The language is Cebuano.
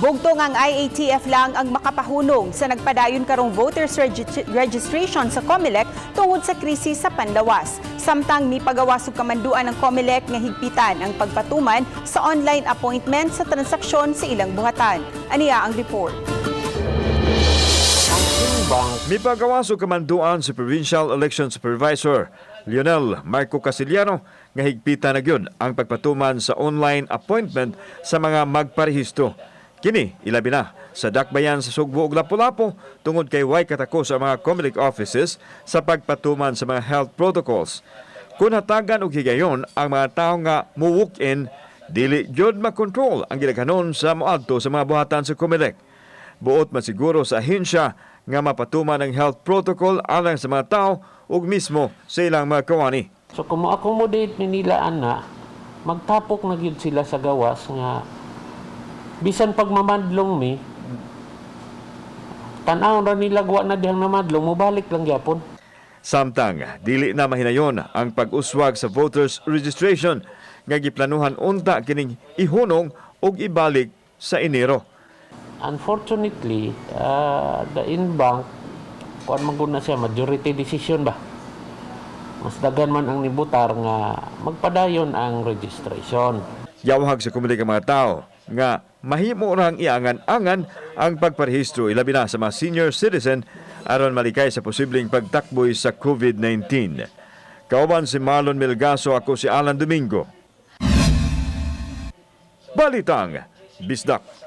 Bugtong ang IATF lang ang makapahunong sa nagpadayon karong voters registration sa COMELEC tungod sa krisis sa panlawas. Samtang mipagawas og kamanduan ng COMELEC nga higpitan ang pagpatuman sa online appointment sa transaksyon sa ilang buhatan. Aniya ang report. Bank. Mipagawas og kamanduan si Provincial Election Supervisor Lionel Marco Casiliano nga higpitan na gyud ang pagpatuman sa online appointment sa mga magparehistro. Kini ilabi na sa dakbayan sa Sugbo ug Lapu-Lapu tungod kay way katako sa mga COMELEC offices sa pagpatuman sa mga health protocols. Kung hatagan og higayon ang mga tawo nga mo-walk-in, dili gyud makontrol ang gidaghanon sa moadto sa mga buhatan sa COMELEC. Buot masiguro sa ahensya nga mapatuman ang health protocol alang sa mga tao ug mismo sa ilang mga kawani. So kung mo-accommodate ni nila ana, magtapok na gyud sila sa gawas nga bisan pag mamadlong mi, tan-aw ra nila wa na dihang namadlong, mobalik lang gyapon. Samtang dili na mahinayon ang pag-uswag sa voters registration nga giplanuhan unta kining ihunong ug ibalik sa Enero. Unfortunately, the en banc, kuan man gud na siya, majority decision ba? Mas daghan man ang nibutar nga magpadayon ang registration. Yawhag sa COMELEC ang mga tao nga mahimo rang iangan-angan ang pagparehistro, ilabi na sa mga senior citizen, aron malikay sa posibleng pagtakboy sa COVID-19. Kauban si Marlon Melgaso, ako si Alan Domingo. Balitang Bisdak.